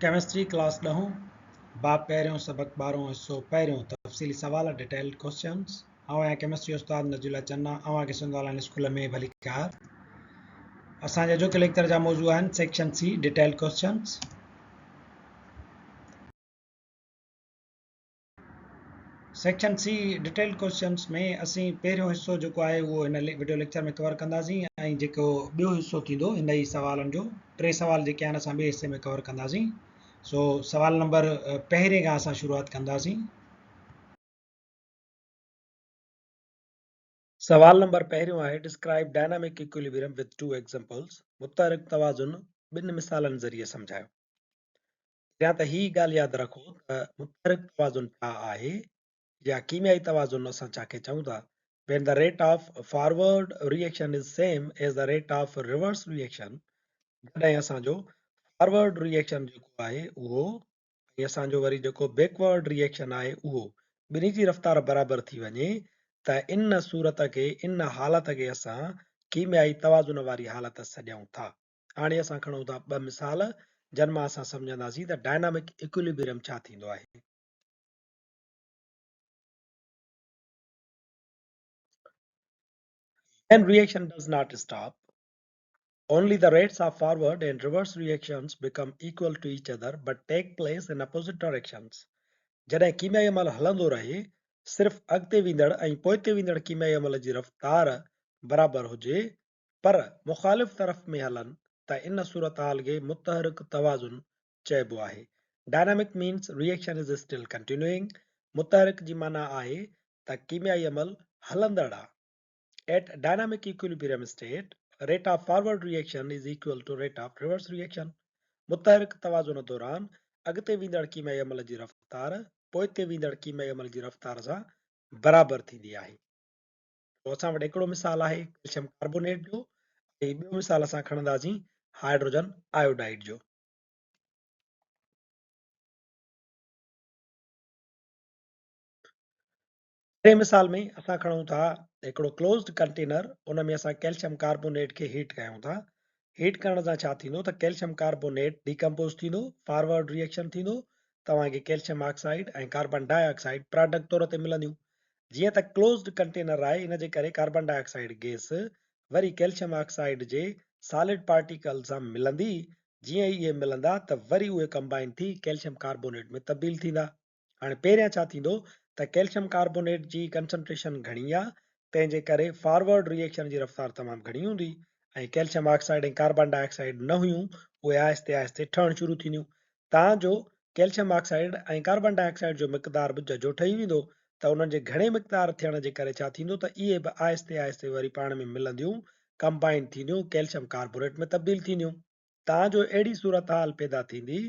Chemistry class ڏهون، باب پهريون، سبق ٻارهون، حصو پهريون، تفصيلي سوال، Detailed Questions، آئون آهيان ڪيمسٽري استاد نجي الله چنا، اوهان کي سنڌ آنلائن اسڪول ۾ ڀليڪار. اسان جي اڄوڪي ليڪچر جا موضوع آهن section C detailed questions. Section C detailed questions ۾ اسين پهريون حصو جيڪو آهي اهو هن وڊيو ليڪچر ۾ ڪور ڪنداسين ۽ جيڪو ٻيو حصو ٿيندو هن ئي سوالن جو ٽي سوال جيڪي آهن اسان ٻئي حصي ۾ ڪور ڪنداسين. سو سوال نمبر پهرين کان اسان شروعات ڪنداسين. سوال نمبر پهريون آهي Describe dynamic equilibrium with two examples متحرڪ توازن ٻن مثالن ذريعي سمجهايو. پهريان ته هي ڳالهه ياد رکو ته متحرڪ توازن ڇا آهي يا ڪيميائي توازن اسان ڇا کي چئون ٿا When the rate of forward reaction is same as the rate of reverse reaction جڏهن اسان جو فارورڊ ريئيڪشن جيڪو آهي اهو ۽ اسان جو وري جيڪو بيڪورڊ ريئيڪشن آهي اهو ٻنهي جي رفتار برابر ٿي وڃي ته ان صورت کي ان حالت کي اسان ڪيميائي توازن واري حالت سڏيون ٿا. هاڻي اسان کڻون ٿا ٻه مثال جن مان اسان سمجهنداسين ته ڊائنامڪ ايڪوليبريم ڇا ٿيندو آهي. When reaction does not stop, only the rates of forward and reverse reactions become equal to each other but take place in opposite directions. جڏهن ڪيميائي عمل هلندو رهي، صرف اڳتي ويندڙ ۽ پوئتي ويندڙ ڪيميائي عمل جي رفتار برابر هجي پر مخالف طرف ۾ هلن ته ان صورتحال کي متحرڪ توازن چئبو آهي. Dynamic means reaction is still continuing متحرڪ جي معنيٰ آهي ته ڪيميائي عمل هلندڙ آ. At dynamic equilibrium state, rate of forward reaction is equal to rate of reverse reaction متحرڪ توازن دوران اڳتي ويندڙ ڪيميائي عمل جي رفتار پوئتي ويندڙ ڪيميائي عمل جي رفتار سان برابر ٿيندي آهي. سو اسان وٽ هڪڙو مثال آهي ڪيلشم ڪاربونيٽ جو ۽ ٻيو مثال اسان کڻنداسين هائيڊروجن آيوڊائيڊ جو. پهرين مثال ۾ اسان کڻون ٿا هڪڙو ڪلوزڊ ڪنٽينر، ان ۾ اسان ڪيلشم ڪاربونيٽ کي هيٽ ڪيون ٿا. هيٽ ڪرڻ سان ڇا ٿيندو ته ڪيلشم ڪاربونيٽ ڊيڪمپوز ٿيندو، فارورڊ ريئيڪشن ٿيندو، توهان کي calcium oxide ۽ carbon dioxide product طور تي ملنديون. جيئن ته ڪلوزڊ ڪنٽينر آهي ان جي ڪري ڪاربان ڊاء آڪسائيڊ گئس وري ڪيلشم آڪسائيڊ جي سالڊ پارٽيڪل سان ملندي، جيئن ئي اهي ملندا ته وري اهي ڪمبائن ٿي ڪيلشم ڪاربونيٽ ۾ تبديل ٿيندا. هاڻي پهريان ڇا ٿيندو ته ڪيلشم ڪاربونيٽ جي ڪنسنٽريشن گهڻي آ تنهن جي ڪري فارورڊ ري ايڪشن جي رفتار تمام گهڻي هوندي ۽ calcium oxide ۽ carbon dioxide نه هيون اهي آهستي آهستي ٺهڻ شروع ٿينديون تان جو calcium oxide ۽ carbon dioxide جو مقدار به ججهو ٺهي ويندو ته انهن جي گهڻي مقدار ٿيڻ جي ڪري ڇا ٿيندو ته اهي به آهستي آهستي وري پاڻ ۾ ملنديون، ڪمبائن ٿينديون، ڪيلشم ڪاربونيٽ ۾ تبديل ٿينديون. تان جو اهڙي صورتحال پيدا ٿيندي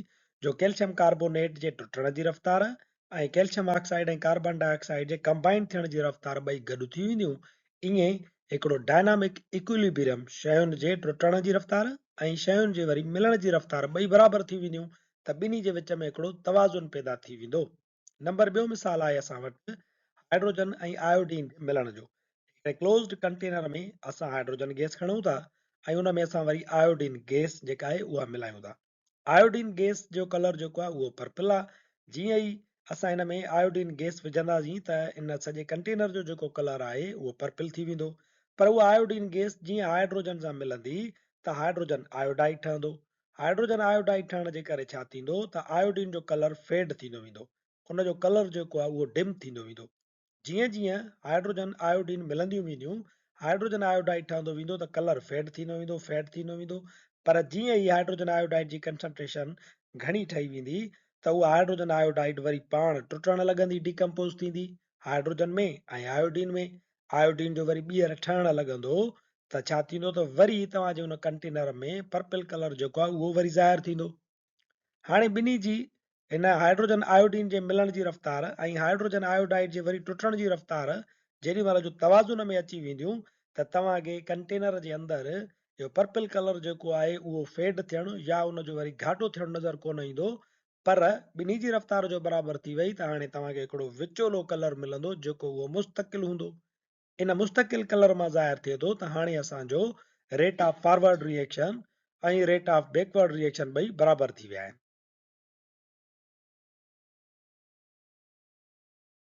جو ڪيلشم ڪاربونيٽ جي ٽٽڻ جي رفتار ۽ calcium oxide ۽ carbon dioxide جي ڪمبائن ٿيڻ جي رفتار ٻئي گڏ ٿي وينديون ائين هڪڙو ڊائنامڪ ايڪوليبريم، شين جي ٽٽڻ جي رفتار ۽ شين جي وري ملڻ جي رفتار ٻئي برابر ٿي وينديون ته ٻنهي جي وچ ۾ هڪڙو توازن پيدا ٿي ويندو. نمبر ٻيو مثال آهي اسان وٽ هائيڊروجن ۽ آيوڊين جي ملڻ جو. هڪڙي ڪلوزڊ ڪنٽينر ۾ اسان هائيڊروجن گئس کڻون ٿا ۽ ان ۾ اسان وري آيوڊين گئس جيڪا آهي اها ملايون ٿا. آيوڊين گئس جو ڪلر جيڪو آهي اهو پرپل آهي. جيئن ئي اسان هن ۾ آيوڊين گئس وجهنداسين ته ان سڄي ڪنٽينر جو جيڪو ڪلر آهي اهو پرپل ٿي ويندو. پر اها آيوڊين گئس جيئن هائيڊروجن سان ملندي ته هائيڊروجن آيوڊائيڊ ٺهندو. هائيڊروجن آيوڊائيڊ ٺهڻ جي ڪري ڇا ٿيندو ته آيوڊين جو ڪلر فيڊ ٿيندو ويندو. ان جو ڪلر جيڪو آهي اهو ڊم ٿيندو ويندو. جيئن جيئن هائيڊروجن آيوڊين ملنديون وينديون، هائيڊروجن آيوڊائيڊ ٺهندو ويندو ته ڪلر فيڊ ٿيندو ويندو، فيڊ ٿيندو ويندو، پر جيئن ئي هائيڊروجن آيوڊائيڊ جي ڪنسنٽريشن گهڻي ٺهي ويندي ته اها هائيڊروجن آيوڊائيڊ وري پاڻ ٽٽڻ لڳندي، ڊيڪمپوز ٿيندي، هائيڊروجن ۾ ۽ آيوڊين ۾، آيوڊين جو وري ٻيهر ٺهڻ لڳندو ته ڇا ٿيندو ته وري توهان جي ان ڪنٽينر ۾ پرپل ڪلر جيڪو آهي اهو وري ظاهر ٿيندو. هاڻي ٻنهي جي هن هائيڊروجن آيوڊين جي ملڻ جي رفتار ۽ هائيڊروجن آيوڊائيڊ جي وري ٽٽڻ جي رفتار جيڏي مهل جو توازن ۾ اچي وينديون ته توهان کي ڪنٽينر جي اندر اهو پرپل ڪلر جيڪو آهي اهو فيڊ ٿيڻ يا ان جو وري گهاٽو ٿيڻ نظر ڪونه ايندو پر ٻنهي جي رفتار جو برابر ٿي وئي ته هاڻي توهان کي هڪڙو وچولو ڪلر ملندو جيڪو اهو مستقل هوندو. ان مستقل ڪلر مان ظاهر ٿئي ٿو ته هاڻي اسان جو rate of forward reaction ۽ rate of backward reaction ٻئي برابر ٿي ويا آهن.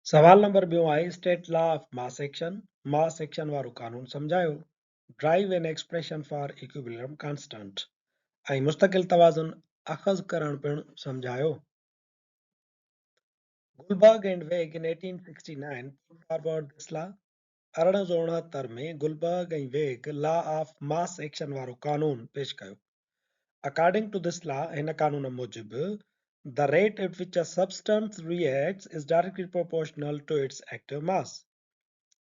سوال نمبر ٻيون آهي state law of mass action, mass action وارو قانون سمجهايو، derive an expression for equilibrium constant ۽ مستقل توازن اخذ ڪرڻ پڻ سمجهايو. Guldberg and Wiig in 1869 put forward this law, 1869 ۾ Guldberg ۽ Wiig law of mass action وارو قانون پيش ڪيو. According to this law, هن قانون موجب، The rate at which a substance reacts is directly proportional to its active mass.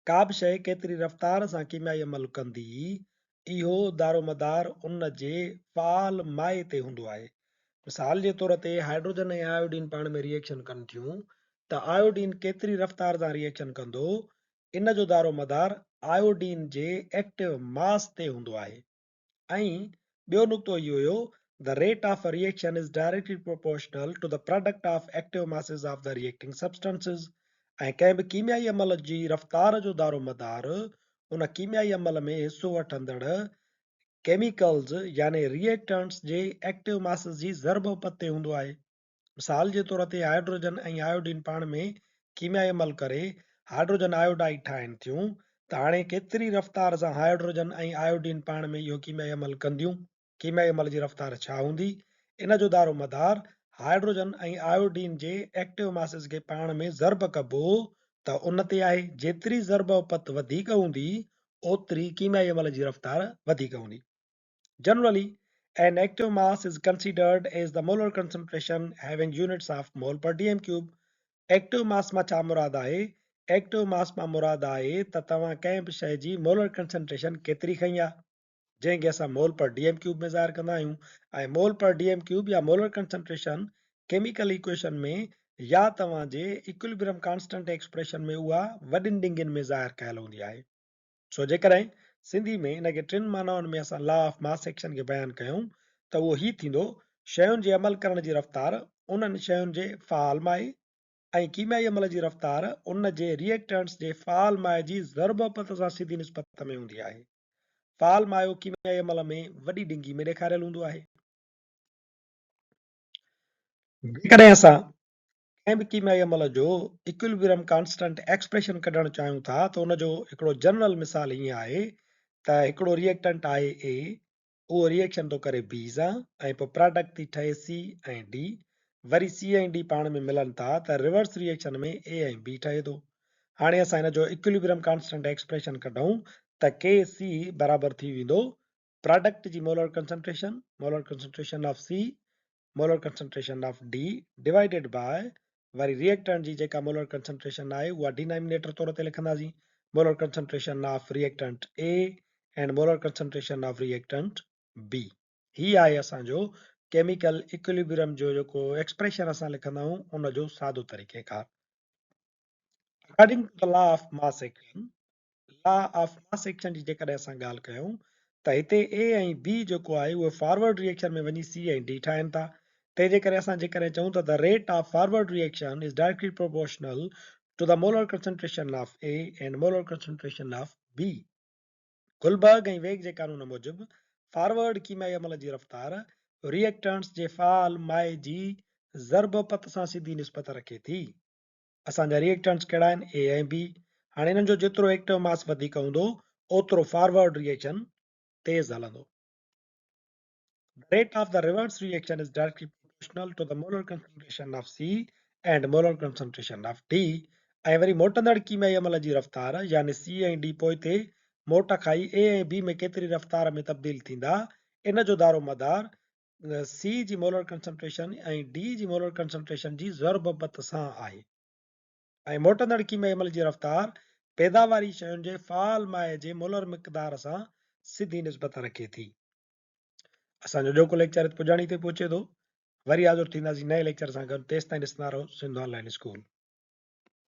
ڪا به شيء ڪيتري رفتار سان ڪيميائي عمل ڪندي، اهو دارومدار ان جي فعال مائع تي هوندو آهي. مثال جي طور تي هائيڊروجن ۽ آيوڊين پاڻ ۾ ري ايڪشن ڪن ٿيون ته آيوڊين ڪيتري رفتار سان ري ايڪشن ڪندو، ان جو دارومدار آيوڊين جي ايڪٽو ماس تي هوندو آهي. ۽ ٻيو نقطو اهو هيو The rate of a reaction is directly proportional to the product of active masses of the reacting substances ۽ ڪنهن به ڪيميائي عمل جي رفتار جو دارومدار ان ڪيميائي عمل ۾ حصو وٺندڙ ڪيميڪلز يعني ريئيڪٽنٽس جي ايڪٽو ماسز جي ضرب اپت تي هوندو آهي. مثال جي طور تي هائيڊروجن ۽ آيوڊين پاڻ ۾ ڪيميائي عمل ڪري هائيڊروجن آيوڊائيڊ ٺاهين ٿيون ته هاڻي ڪيتري رفتار سان هائيڊروجن ۽ آيوڊين پاڻ ۾ اهو ڪيميائي عمل ڪنديون، ڪيميائي عمل جي رفتار ڇا هوندي، ان جو دارومدار هائيڊروجن ۽ آيوڊين جي ايڪٽو ماسز کي پاڻ ۾ ضرب ڪبو ته ان تي آهي، جيتري ضرب اپت وڌيڪ هوندي اوتري ڪيميائي عمل جي رفتار وڌيڪ هوندي. Generally, an active mass is considered as the molar concentration having units of mole per dm cube. Active mass مان ڇا مراد آهي؟ ايڪٽو ماس مان مراد آهي ته توهان ڪنهن به شيء جي مولر ڪنسنٽريشن ڪيتري کنئي آهي، جنهن کي اسان مول پر ڊي ايم ڪيوب ۾ ظاهر ڪندا آهيون ۽ مول پر ڊي ايم ڪيوب يا مولر ڪنسنٽريشن ڪيميڪل ايڪويشن ۾ يا توهان جي ايڪوليبرم ڪانسٽنٽ ايڪسپريشن ۾ اها وڏين ڏنگين ۾ ظاهر ڪيل هوندي آهي. سو جيڪڏهن سنڌي ۾ ان کي ٽن معنائن ۾ اسان لا آف ماس ايڪشن کي بيان ڪيون ته اهو هي ٿيندو، شين جي عمل ڪرڻ جي رفتار انهن شين جي فعال مائع ۽ ڪيميائي عمل جي رفتار ان جي ريئيڪٽنٽس جي فعال مائع جي ضرب اپت سان سڌي نسبت ۾ هوندي آهي. فعال مايو ڪيميائي عمل ۾ وڏي ڊنگي ۾ ڏيکاريل هوندو آهي. جيڪڏهن اسان ڪنهن به ڪيميائي عمل جو ايڪوليبرم ڪانسٽنٽ ايڪسپريشن ڪڍڻ چاهيون ٿا ته ان جو هڪڙو جنرل مثال هيئن آهي ته هڪڙو ريئيڪٽنٽ آهي اي اهو ريئيڪشن ٿو ڪري بي سان ۽ پوء پراڊڪٽ ٿي ٺهي سي ۽ ڊي وري سي ۽ ڊي پاڻ ۾ ملن ٿا ته ريورس ريئيڪشن ۾ اي ۽ بي ٺهي ٿو هاڻي اسان هن جو ايڪوليبرم ڪانسٽنٽ ايڪسپريشن ڪڍون ته ڪي سي برابر ٿي ويندو پراڊڪٽ جي molar concentration molar concentration of C molar concentration of D divided by وري ريئيڪٽنٽ جي جيڪا مولر ڪنسنٽريشن آهي اها ڊينامينيٽر طور تي لکنداسين molar concentration of reactant A and molar concentration of reactant B هي آهي اسان جو ڪيميڪل ايڪوليبريم جو جيڪو ايڪسپريشن اسان لکندا آهيون ان جو سادو طريقيڪار. According to the law of mass action law of mass action جي جيڪڏهن اسان ڳالهه ڪيون ته هتي اي ۽ بي جيڪو آهي اهي فارورڊ ري ايڪشن ۾ وڃي سي ۽ ڊي ٺاهين ٿا تنهن جي ڪري اسان جيڪڏهن چئون ته the rate of forward reaction is directly proportional to the molar concentration of A and molar concentration of B. Guldberg ۽ Wiig جي قانون موجب فارورڊ ڪيميائي عمل جي رفتار ري ايڪٽنٽس جي فعال مائع جي ضرب پت سان سڌي نسبت رکي ٿي. اسان جا ريئيڪٽنٽس ڪهڙا آهن اي ۽ بي. هاڻي انهن جو جيترو ايڪٽو ماس وڌيڪ هوندو اوترو فارورڊ ريئيڪشن تيز هلندو. The rate of the reverse reaction is directly proportional to the molar concentration of C and molar concentration of D ۽ وري موٽندڙ ڪيميائي عمل جي رفتار يعني C ۽ D پوئتي موٽ کائي A ۽ B ۾ ڪيتري رفتار ۾ تبديل ٿيندا ان جو دارومدار سي جي مولر ڪنسنٽريشن ۽ ڊي جي مولر ڪنسنٽريشن جي ضرب بت سان آهي ۽ موٽندڙ ڪيميائي عمل جي رفتار پيداواري شين جي فعال مائع جي مولر مقدار سان سڌي نسبت رکي ٿي. اسان جو اڄوڪو ليڪچر هت پڄاڻي تي پهچي ٿو. وري حاضر ٿينداسين نئين ليڪچر سان گڏ تيستائين ڏسندا رهو سنڌ آن لائين اسڪول.